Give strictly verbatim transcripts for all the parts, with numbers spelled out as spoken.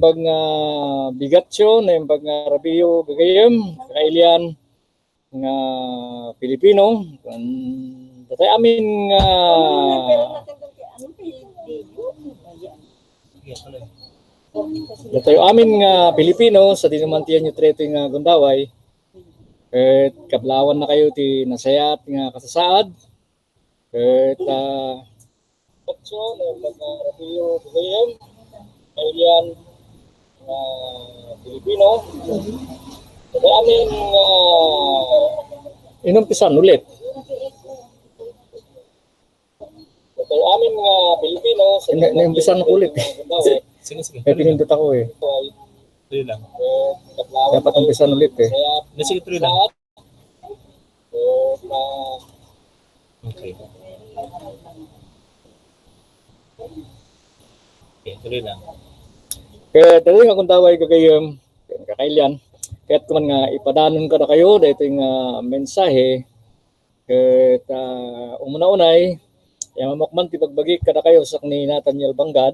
naimbag nga bigatyo, naimbag nga rabiyo gagayyem, kakailian nga Pilipino, kan datay amin nga datay amin nga Pilipino sa dinumantian nyo treto nga gundaway, ket kablawan na kayo ti nasayaat nga kasasaad, ket, ah, Ocho, no, mga rabiyo, William, Alien, mga Pilipino. Kaya amin, ah, inumpisan ulit. Kaya amin nga Pilipino, sa Ina-, inumpisan ko ulit eh. Sige, sige. May pinindot ako eh. Tuloy lang. Dapat umpisan ulit eh. Sige, tuloy lang. Okay. Okay, tuloy lang. Ket daytoy nga gundaway gagayyem, ken kakailian, ket kuman nga ipadanon kadakayo daytoy nga mensahe, ket, ah, umuna-unay, immawak man ti bagbagi kadakayo sakni Nathaniel Bangad,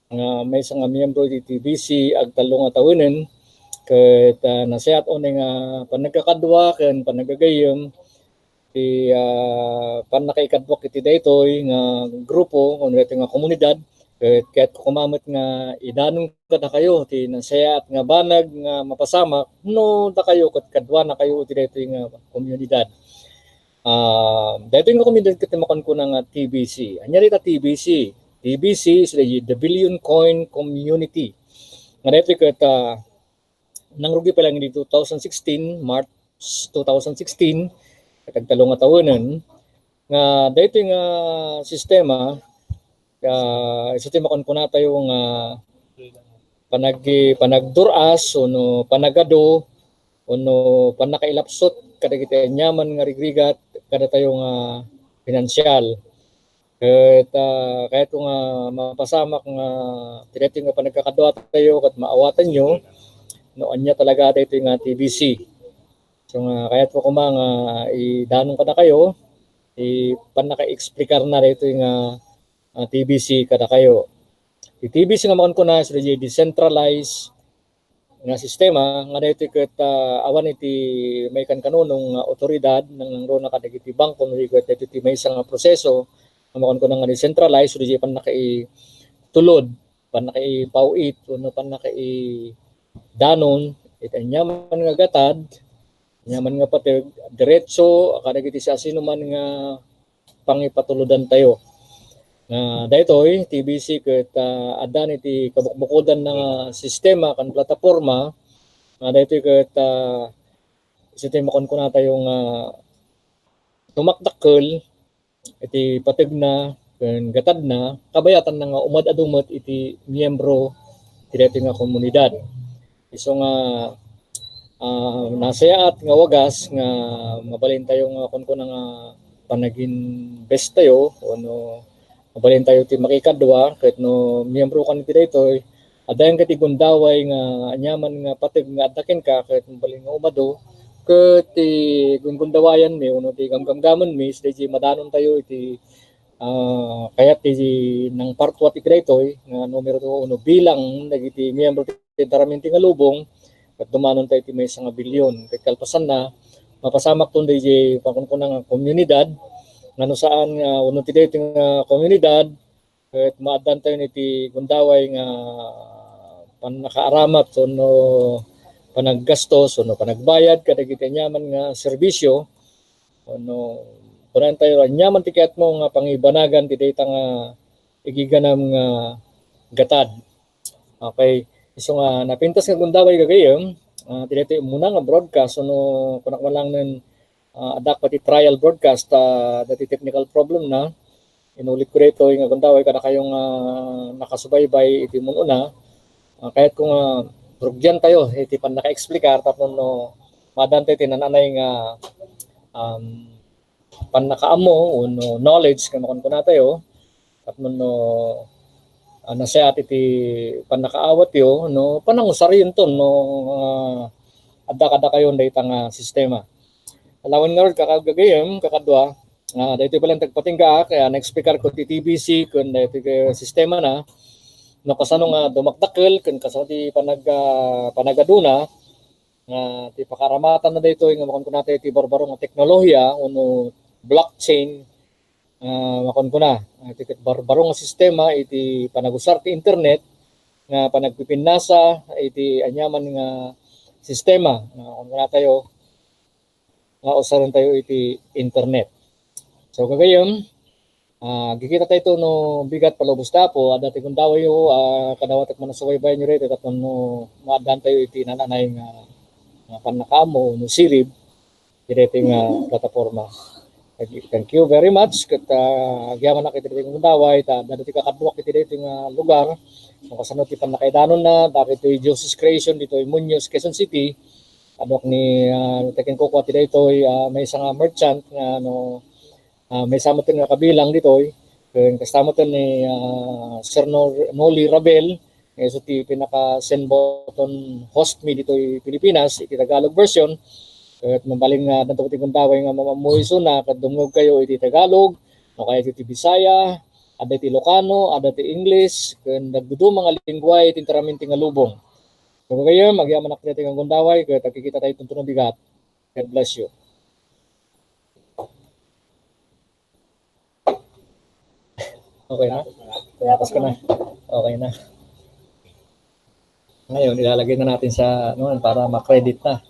nga maysa nga miyembro iti T B C agtallo nga tawenen, ket, ah, nasayaat unay nga panagkakadua ken panagagayyem ti, ah, pannakaikaduak iti daytoy nga grupo wenno daytoy nga komunidad, ket kayatko koma met nga idanon kadakayo ti nasayaat nga banag nga mapasamak no dakayo ket kaduanakayo iti daytoy nga komunidad. Ah, daytoy nga komunidad ket ti makunkuna nga T B C. Ania dayta T B C? T B C is the, the Billion Coin Community. Nga daytoy ket, ah, nangrugi pa lang idi two thousand sixteen, March two thousand sixteen, ket agtallo nga tawenen, nga daytoy nga sistema, ah, isu ti makunkunatayo nga panag-, panagdur-as wenno panagadu wenno pannakailapsut kadagiti aniaman nga rigrigat kadatayo nga pinansial. Ket, ah, kayatko nga mapasamak nga ti daytoy nga panagkakaduatayo ket maawatanyo no ania talaga daytoy nga T B C. So nga, kayatko koma nga idanon kadakayo, ipannakaexplikarna daytoy nga, ah, T B C kadakayo. Ti T B C nga makunkuna, isu daytoy decentralized nga sistema nga daytoy ket, ah, awan iti maikankanunong nga awtoridad, nangnangruna kadagiti bangko, no di ket daytoy ti maysa nga proseso nga makunkuna nga decentralized, isu daytoy pannakaitulod, pannakaipaw-it, wenno pannakaidanon iti aniaman nga gatad, aniaman nga pateg, diretso kadagiti siasinoman nga pangipatulodantayo. Nga daytoy, T B C ket, ah, addan iti kabukbukodanna nga sistema ken plataporma, nga daytoy ket, ah, isu ti makunkunatayo nga tumakdakkel iti pategna ken gatadna, kabayatanna nga umad-adu met iti miyembro ti daytoy nga komunidad. Isu nga, ah, nasayaat nga wagas nga mabalintayo nga kunkuna nga panaginvestayo wenno mabalintayo ti makikadua ket no miyembro kan iti daytoy, addayan ket ti gundaway nga aniaman nga pateg nga adda kenka ket mabalin nga umadu ket ti gunggundawayanmi wenno ti gamgamgamenmi, isu daytoy madanontayo iti, ah, kayat ti nangpartuat iti daytoy nga numero wenno bilang dagiti miyembro ti Daraminti nga Lubong, ket dumanontayo iti maysa nga bilyon. Ket kalpasanna, mapasamakton daytoy pakunkuna nga komunidad, nga no saan nga, wenno ti daytoy nga komunidad, ket maaddantayo iti gundaway nga pannakaaramat wenno panaggastos wenno panagbayad kadagiti aniaman nga serbisyo, wenno kunaentayo aniaman ti kayatmo nga pangibanagan ti dayta nga igiganam nga gatad. Okay. Isu nga napintas nga gundaway gagayyem, ah, ti daytoy umuna nga broadcast, wenno kunak man lang nen, ah, addak pay ti trial broadcast, ah, daytoy technical problem na. Inulit ko daytoy nga gundaway kadakayo nga nakasubaybay iti mun-una. Ah, kayatko nga ruggiantayo iti pannakaexplikar tapno no maaddantayo ti naan-anay nga, um, pannakaammo wenno knowledge nga makunkunatayo tapno no, ah, nasayaat iti pannakaawatyo no panangusarionton no, ah, adda kadakayo dayta nga sistema. Alawen ngarud, kakagagayem, kakadua, ah, daytoy pay lang ti agpatinggaak, kaya na-explicar ko ti T B C ken daytoy nga sistema na. no kasano nga dumakdakkel ken kasano ti panag-, ah, panagaduna nga ti pakaaramatanna daytoy nga makunkuna tayo ti barbaro nga teknolohiya wenno blockchain, ah, makunkuna, ah, ti ket barbaro nga sistema iti panagusar ti internet nga panagpipinnasa iti aniaman nga sistema nga makunkuna tayo nga usaren tayo iti internet. So, gagayyem, ah, agkikita tayo no bigat palubos ta, Apo, adda ti gundawayyo, ah, kadawat ket manasubaybayan yo daytoy, tapno maaddaan tayo iti naan-anay nga, nga pannakaammo no sirib, iti daytoy nga plataporma. Thank you, thank you very much. Ket, ah, agyamanak iti daytoy nga gundaway, ta adda ti kakaduak iti daytoy nga lugar. No kasano ti pannakaidanonna, dagitoy Joseph Creation, ditoy Muñoz, Quezon City. Kaduak ni, ah, ti kinkukua ti daytoy, ah, maysa nga merchant nga no, ah, maysa met nga kabilang ditoy. Ken kasta met ni, ah, Sir Nor-, Noli Rabel, nga isu ti pinaka send button host mi ditoy Pilipinas, iti Tagalog version. Ket mabalin nga addanto ti gundaway nga mamammuy isuna, ket dumngeg kayo iti Tagalog, no kaya iti Bisaya, adda iti Ilocano, adda iti English, ken dagduduma nga lingua iti interaminti nga lubong. So, gagayyem, agyamanak daytoy nga gundaway, ket agkikita tayo no bigat. God bless you. Okay na? Tapos ko na. Okay na. Ngayon, ilalagay na natin sa, ano, para ma-credit na.